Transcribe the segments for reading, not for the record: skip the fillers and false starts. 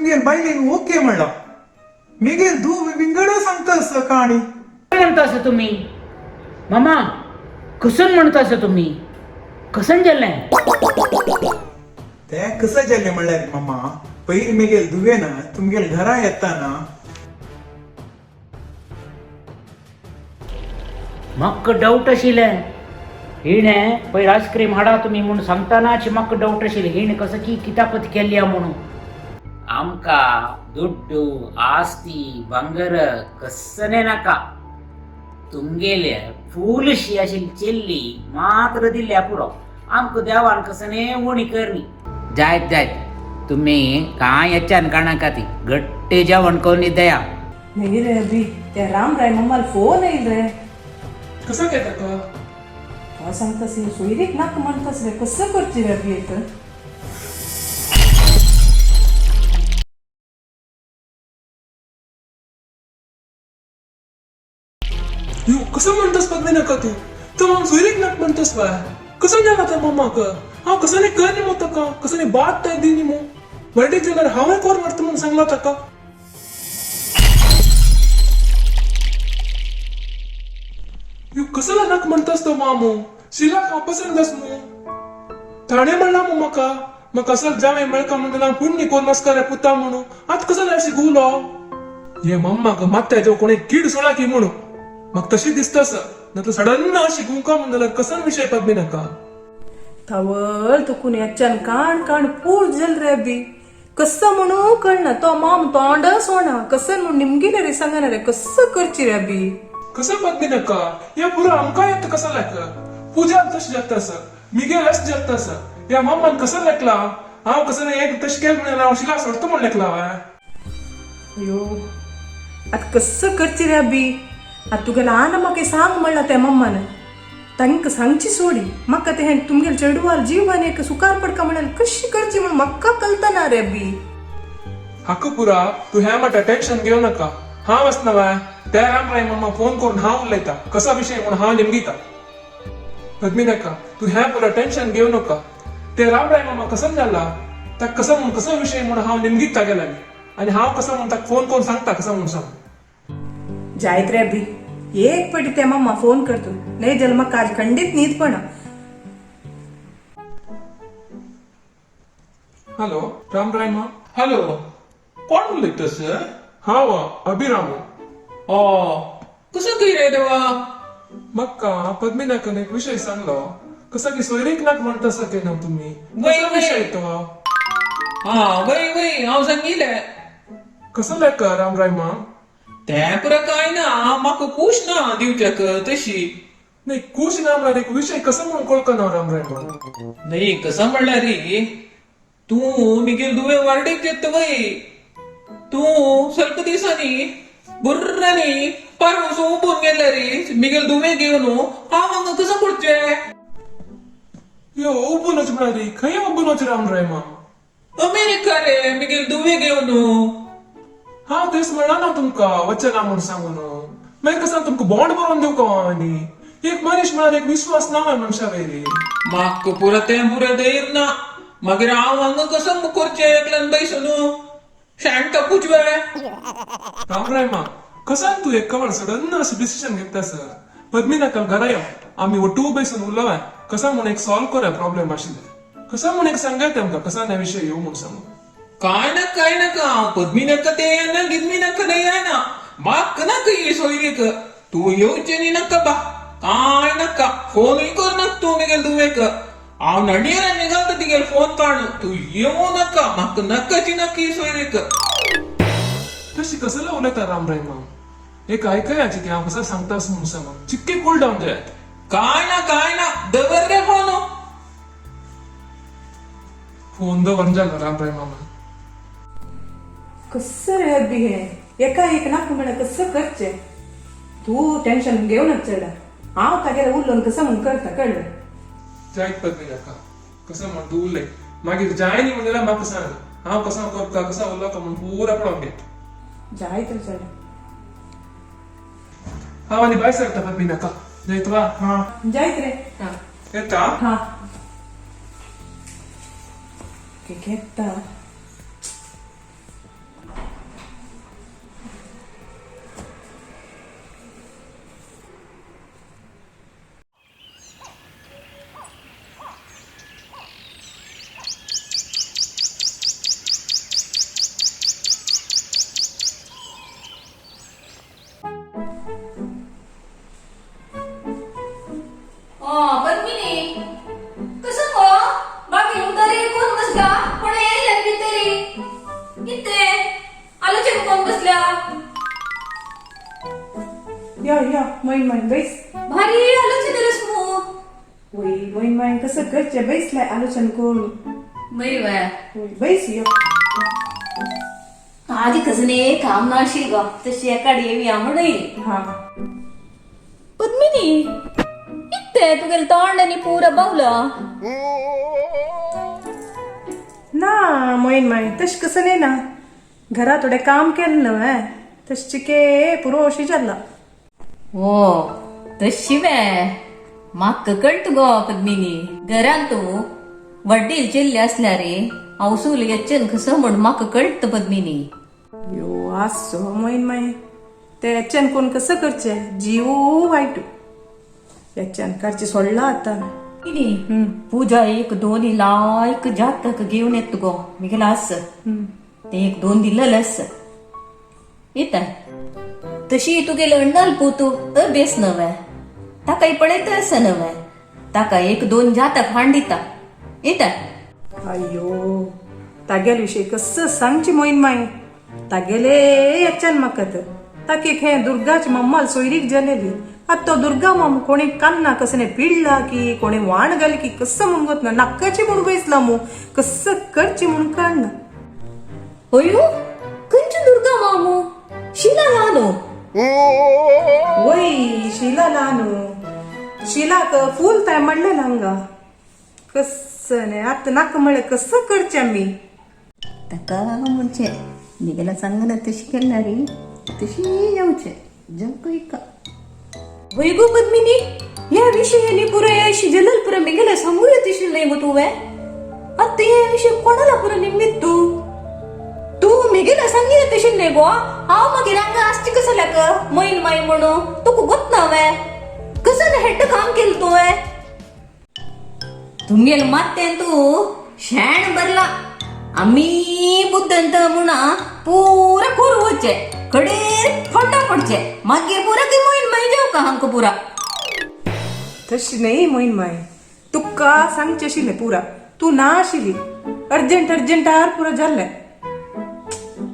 तुमगेल बायलेन ओके म्हणला. मिगेल धूव विंगड सांगता आसा काणी. काय म्हणता असं तुम्ही मामा? कसन म्हणता असं तुम्ही? कसन जालें? ते कसं जालें म्हणल्यार मामा, पयर मिगेल धुवेन तुमगेल घरा येताना म्हाका डावट आशिल्लें हिणें पयर आयस्क्रीम हाडा तुमी म्हूण सांगतानाच म्हाका डावट आशिल्लें हिणें कसो की कितापत केली म्हणून. आमकां दुड्डू आस्ती भांगर कसने नाका, तुमगेले फूलशी आशिल्ली चेल्ली मात्र दिल्या पुरो. आमकां देवान कसने उणी करनी. जायत जायत तुमी कांय हेच्यान काणाका ती गट्टे जेवण करून दया. नाही रे अभि, त्या रामराय मम्माला फोन येईल रे. कसं काय ताका? काय सांगतास, हे सोयरीक नाका म्हणतास रे, कसं करची रे अभि येतं? यो कसं म्हणतस पद्मी नाका तू? तर हांव सोयरीक नाक म्हणतस बाय. कसं जाणा त्या मम्माक? हांव कसं नाही कर न्ही मो ताका, कसं नाही बात दी न्ही मो. वर्डीक जाल्यार हांवें कोर व्हरता म्हूण सांगला ताका. यो कसला नाक म्हणतस तो मामू? शिलाक हांव पसंत आस मू. ताणें म्हणलां मू म्हाका, म्हाका असल जावें मेळका म्हणून हांव पुण्य कोर नमस्कार पुता म्हणून. आतां कसो अशी गुलो हे मम्माक मात्या जो कोणी कीड सोडा की म्हणून म्हाका तशी दिसता सर. नातर सडन अशी गुंका म्हणून जाल्यार कसन विशय पद्मी नाका. तवळ तुकून याच्यान काण काण पूर जल रे अभि, कसं म्हणू कळना. तो माम तोंड सोना कसं म्हणून निमगिले रे, सांगना रे, कसं करची रे अभि? कसं पद्मी नाका, हे पुरो आमकां येता कसं लायक पुजा तशें जाता सर, मिगेल अशें जाता सर. ह्या मम्मान कसं लेखला हांव कसं एक तशें केलें म्हणून हांव शिला सोडता म्हूण लेखला हांवें. अयो, आता कसं करची रे अभि? आता तुगेला आना म्हाका सांग म्हणला त्या मम्मान, तांकां सांगची सोडी. म्हाका ते हें तुमगेल चेडवाल जीवन एक सुखार पडका म्हणाल कशी करची म्हणून म्हाका कळतना रे अभि. हाका पुरा तू ह्या म्हाका टेन्शन घेवं नाका. हांव आसना बाय, त्या रामराय मम्मा फोन करून हांव उलयता, कसो विशय म्हणून हांव निमगिता. पद्मी नाका, तू ह्या पुरा टेन्शन घेवं नाका. ते रामराय मामा कसं जाला ताका कसं म्हणून कसो विशय म्हणून हांव निमगीत तागे लागीं आनी हांव कसं म्हणून ताका फोन करून सांगता कसं म्हणून सांग. जायत रे अभि, एक पटी त्या मम्मा फोन करतो नाही जल म्हाका आज खंडीत न्हीद पण. हॅलो रामराय मा. हॅलो, कोण उलयतस? हांव अभिरामू. ओ, कसं काय रे देवा? म्हाका पद्मी नाकान एक विशय सांगलो, कसं की सोयरीक नाक म्हणटा सके ना तुमी. वय, कसो वय. विशय तो? हा वय वय, हांव सांगिले. कसो लेखा रामराय मा? तें पुरा काय ना, म्हाका खूश ना दिवच्याक तशी. नाही खुश ना म्हळ्यार एक विशय कसो म्हणून कळकना रामराय मा. नाही कसं म्हणल्यार रे, तूं मिगेल दुवे वार्डीक येता वय. तूं स्वल्प दिसांनी बुर्रांनी पारवसो उबून गेले रे मिगेल दुवे घेवन. हांव हांगा कसं पडचें? यो उबून वच म्हळ्यार खंय उबून वच रामराय मा? अमेरिका रे मिगेल दुवे घेवन. हांव तेच म्हणला ना तुमकां वचना म्हूण सांगून. मागीर कसं तुमकां बॉन्ड बरोवन दिवका हांव? आनी एक मनीस म्हळ्यार एक विश्वास ना मनशा वयरी. म्हाका पुरा तें पुरा धैर्य ना. मागीर हांव हांगा कसं करचें एकल्यान बैसून शांत पुजवे? रामराय मा, कसान तूं एक कवर सडन अशें डिसिजन घेता सर? पद्मी नाका घरा यो, आमी ಒಟ್ಟು बैसून उलोवया, कसा म्हूण एक सॉल्व करूया प्रॉब्लेम आशिल्ले. कसा म्हूण एक सांगाय तेमकां कसा ह्या विशय येवं म्हूण सांगू. काय ना काय नाका, हांव पद्मी नाका ते येना, गिदमी नाका ते येना. म्हाका नाका ही सोयरीक. तूं येवचें न्ही नाका बा, काय नाका. फोनूय कर नाका तूं मिगेल दुवेक. हांव नडियरान निघालता तिगेल फोन काडून. तूं येवं नाका, म्हाका नाकाची नाका ही सोयरीक. तशी कसला उलयता रामराय मा? एक आयकयाची की हांव कसं सांगता म्हणून सांगू. चिक्के कूल डावन जायत. काय ना काय ना, दवर रे फोन. फोन दवर जालो रामराय मामा. कसं रे अभि, हे एका एक नाका म्हळ्यार कसं करचें? तूं टेन्शन घेवं नाका चेडा, हांव तागेलें उलोवन कसं म्हूण करता, कळ्ळें? जायत पद्मी नाका, कसं म्हण तूं उलय, मागीर जाय न्ही म्हणल्यार म्हाका सांग, हांव कसो करता कसो उलोवका म्हूण पुरा पळोवन घे. जायत रे चेडा. हांव आनी भायर सरता पद्मी नाका, जायत वा. हा. जायत रे, हा. येता. हा, घेता. मोईन माय बैस. भारी आलोचन रसमू. वय मोईन माय, कसं करचे बैसलाय आलोचन करून. बरी वय. वय, बैस यो. आधी कसने काम नाशील ग तशी एकाडी येवी म्हणून. हा. पद्मिनी, इत्ते तुगेल तोंडानी पुरा बावला. ना मोईन माय, तश कसं नाही ना, घरात थोडे काम केलं ना तश चिके पुरो अशी जाल्ला. ओ तशी वे, म्हाका कळत गो पद्मिनी, घरान तू वडील चेल्ले असल्यारे हांव येच्चन कसं म्हण म्हाका कळत पद्मिनी. यो असो मोईन माय, ते याच्यान कोण कसं करचे, जीव वाईट याच्यान करचे सोडला आता. पद्मिनी, पूजा एक दोन लायक जातक घेऊन येत गो मिगेला अस ते एक दोन दिलेलं अस येत. तशी तुगेले अण्णाल पूतू अभ्यास नव्हे, ताका पळयत असं नव्हे, ताका एक दोन जातक हांडिता येत. अय्यो, तागेल विषय कसं सांगची मोईन माय, तागेले याच्यान म्हाका तर ताके हे दुर्गाची मम्माल सोयरीक जालेली. आत तो दुर्गा माम कोणी कान्ना कसने पिडला की कोणी वाण घाली की कसं म्हणून गोत ना, नाकाची म्हणून बैसला मू, कसं करची म्हणून काढना. अयो, खंयची दुर्गा मामू? शिला ल्हानो? वय, शिला ल्हान. शिलाक फूल ताय म्हणलेलं हांगा कसं नाही. आता नाका म्हणलें, कसं करचें आमी? ताका म्हणजे मिगेला सांगना तशी केल्यारी तशी येवचे जंक इका. वय गो पद्मिनी, या विषयाने पुरा अशी जलल पुरा मिगेला सांगू येत नाही गो तुवें. आता या विषय कोणाला पुरा निमित्त तू तू मिगेला सांगी तशी नाही गो. हांव मागीर हांगा आसची कसं लाग मैन माय म्हणून तुका गोत ना वे कसं ना हेड्ड काम केलं तुवें. तुमगेल मात्तें तू शेण भरला. आमी बुद्दंत म्हणा पुरा कोर वचचे कडेर फोंडा पडचे, मागीर पुरा ती मोहीन माय जाव का हांका पुरा. तशी नाही मोईन माय, तुका सांगचे आशिल्लें पुरा, तू ना आशिल्ली. अर्जंट अर्जंटार पुरा जाल्लें.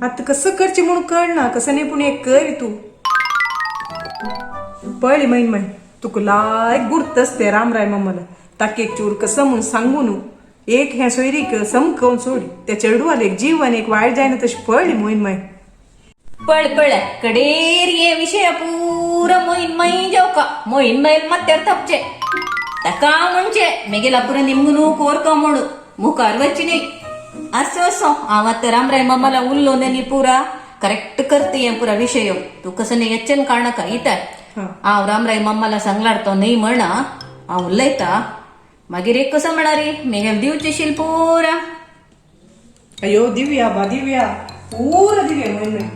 आतां कसं करचें म्हणून कळना, कसं नाही, पूण एक कर तू पळय मोईन माय, तुका लायक गुर्त आसते रामराय मम्माला, ताका एक चूर कसं म्हणून सांगू न्हू. एक हें सोयरीक समकोवन सोड, त्या चेडवाल एक जीवन एक वायट जायना तशी पळय मोईन माय. पळ पळ कडेर ये विषय पुरा मोहीन माई जाव का मोहीन मायल मात्यार थापचे. ताका म्हणजे मेगेला पुरा निमगुनू कोर का म्हणू मुखार वच्ची नाही. असं असो, हांव आतां रामराय मामाला उरलो न्ही, पुरा करेक्ट करते हे पुरा विषय. तू कसं नाही यच्चन काढ इतर. हांव रामराय मामाला सांगलार तो नाही म्हणा, हांव उलयता मागीर एक कसं म्हणारी मेगेल दिवचे शील पुरा. अयो दिव्या बा दिव्या, पुरा दिव्या मोईन माय,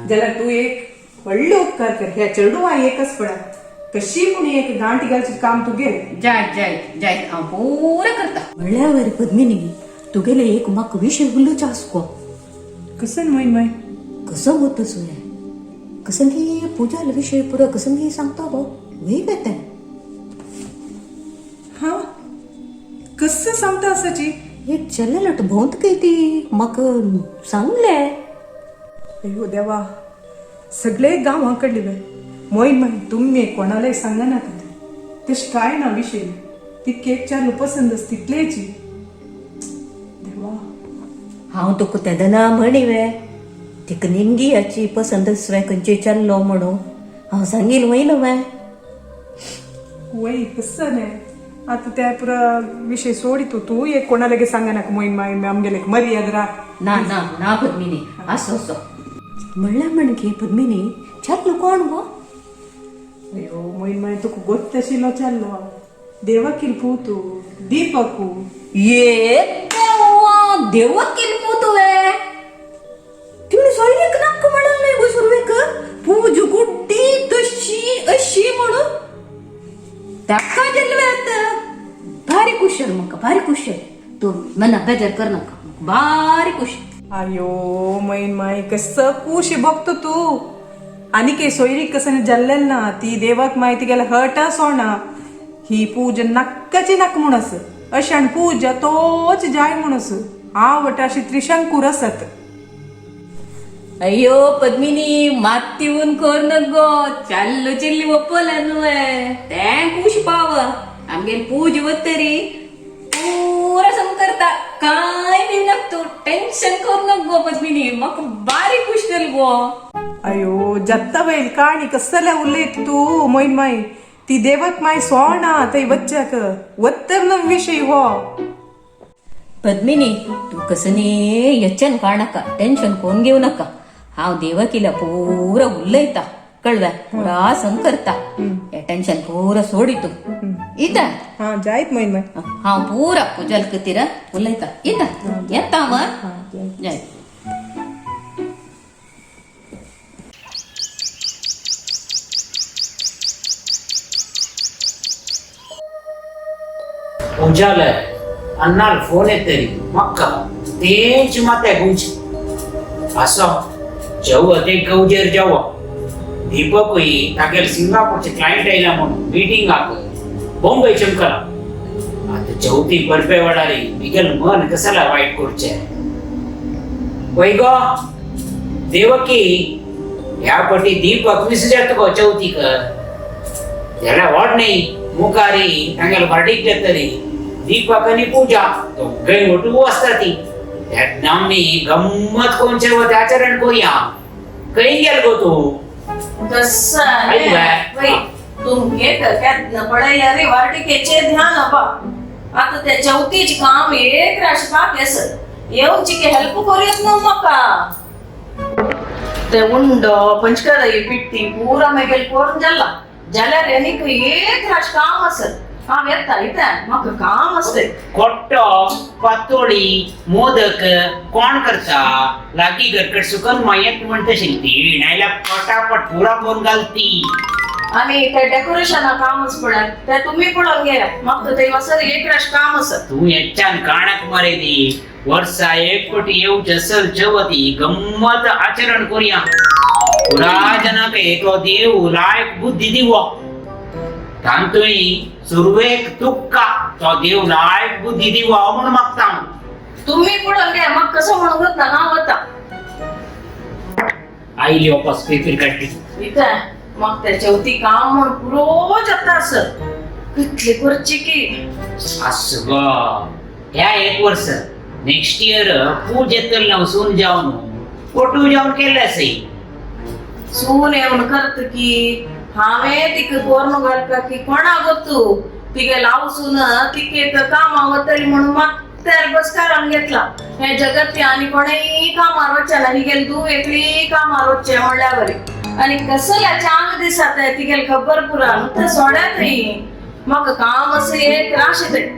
जाल्यार तूं एक व्हडलो उपकार कर, ह्या चेडवा एकच पडा कशी पूण एक गांठ घालची काम तुगेल. जायत जायत जायत, हांव पुरा करता. म्हणल्यार पद्मिनी, तुगेले एक म्हाका विषय उलोवचो आस गो. कसं मोईन माय? कसं गो तसं कसं की पूजाल विषय पुरा कसं की सांगता गो वय काय तें. हा, कसं सांगता आसाची? एक चल्लेलट भोंवत काय ती म्हाका सांगले. अयो देवा, सगळे गांवा कडले बाय. मोईन माय, तुमी कोणालाय सांगा नाका ते, तशें काय ना विषय, ती केक चालू पसंत आस तितलेची देवा. हांव तुका तेदना म्हणी वे तिका निमगी याची पसंत आसवे खंयचे चल्लो म्हणून हांव सांगील वय न्हू वे. वय, कसं न्ही आतां त्या पुरा विषय सोडी तूं तूं एक कोणा लागीं सांगा नाका मोईन माय, आमगेले एक मर्याद राख. ना ना ना पद्मिनी, असो असो म्हणल्यार म्हणकी पद्मिनी, चल्लो कोण गो? अयो मोईन माय, तुका गोत्त आशिल्लो चाललो, देवकील पूतू दीपकू. ये देवा, देवकील पूतुवे? तिणे सोयरीक नाक्क म्हणलं नाही गो सुरवेक, पूज गुड्डी तशी अशी म्हणून ताका जल्वे. आता भारी कुशल म्हाका, भारी कुशल. तू मना बेजार कर नाका, भारी कुशल. अयो मोईन माय, कसं कुशी बघतो तू आणि के सोयरीक कसं जल्लेल ना ती देवक माय तिगेला हट सोना ही पूजा नक्काची नक्क म्हूण अस अशान पूजा तोच जाय म्हूण अस आवट अशी त्रिशंकूर असत. अय्यो पद्मिनी मात्ती ऊन कोर नगो चाल्लो चिल्ली ಒಪ್ಪಲ್ಲ ನುವೆ thank ಖುಷಿ ಪಾವ आमगेल पूज वतरी पूरा सम करता काय बी नक तूं टेन्शन कर नक गो पद्मिनी म्हाका बारीक खुश जाली गो. अयो जत्ता बैल काणी कसल्या उलयत तूं मोइन माई ती देवक माय सोणा थंय वच्चाक वत्तर न विशय हो. पद्मिनी तूं कसने यच्चन काडनाका टेन्शन कोण घेवं नाका. हांव देवकीला पुरा उलयता कळव्या पुरा संग करता हे टेन्शन पुरा सोडी तूं इता. हा जायत मोइन माई. हांव पुरा पूजाल कतीर उलयता इता येता हांव. जाय. पूजाल अन्नाल फोन येतरी मक्का तेच माते गुंज असो चवथ एक गवजेर जावो दीपकूय तागेल सिंगापूरचे क्लायंट आयला म्हणून मिटिंगाक बॉम्बे चमकला. आता चवथी परपे वाडारी मिगेल मन कसाला वाईट करचे वय गो देवकी. ह्या पटी दीपक मिस जाता गो चवथीक त्याला वाड नाही मुखारी तांगेल वाडीक जातली दीपक आनी पूजा दोगय मोटू आसता ती तेन्ना आमी गम्मत कोणचे वता आचरण करुया. खंय गेल गो तूं? तसं ऐक बाय. बाई तुमगे केन्ना पळयल्यार रे वार्डिकेचे ध्यान बा. आता त्या चवथीच काम एक राश बाकी आसा येवची की हेल्प करूयात न्हू म्हाका. ते उंडो पंचकराई पिट्टी पूरा मेगेल कोरून जाल्ला जाल्यार आनीक एक राश काम आसत. हांव येता इता म्हाका काम आसतय. कोट्टो पातोळी मोदक कोण करता लागी घरकट सुकन मायत म्हणटा ती नायल्या पटापट पुरा करून घालती. आनी ते डेकोरेशना कामच पळय ते तुमी पळोवन घेया म्हाका थंय वसर एक राश काम आसत. तूं हेच्यान काणाक मरे ती वर्सा एक पटी येवचे असल चवथी गम्मत आचरण करुया. पुरा जनाक तो देव लायक बुद्धी दिवो तांतूय सुरवेक तुक्का तो देव लायक बुद्धी दिवो म्हूण मागता हांव. तुम्ही पळोवन घे म्हाका कसो म्हणून जाता हांव वता. आयली वापस पेपर काडली. इथे म्हाका ते चवथी काम म्हूण पुरो जाता आसत कितले करची की. आसू गो ह्या एक वर्स नेक्स्ट इयर पूज येतली न्हू सून जावन पोटू जावन केल्लें आसय. सून येवन करत की हांवें तिका कोरून घालपा की कोणा गोतू तिगे लावसून तिके कामां वतली म्हणून मात्यार बसकारान घेतला. हे जगत आनी कोणेय कामार वचना हिगेल तूं एकली कामार वचचें म्हणल्यार बरी आनी कसल्या चांग दिसा ते तिगेल खबर पुरा न्हू ते सोड्यात न्ही म्हाका काम अशें एक राश येतय.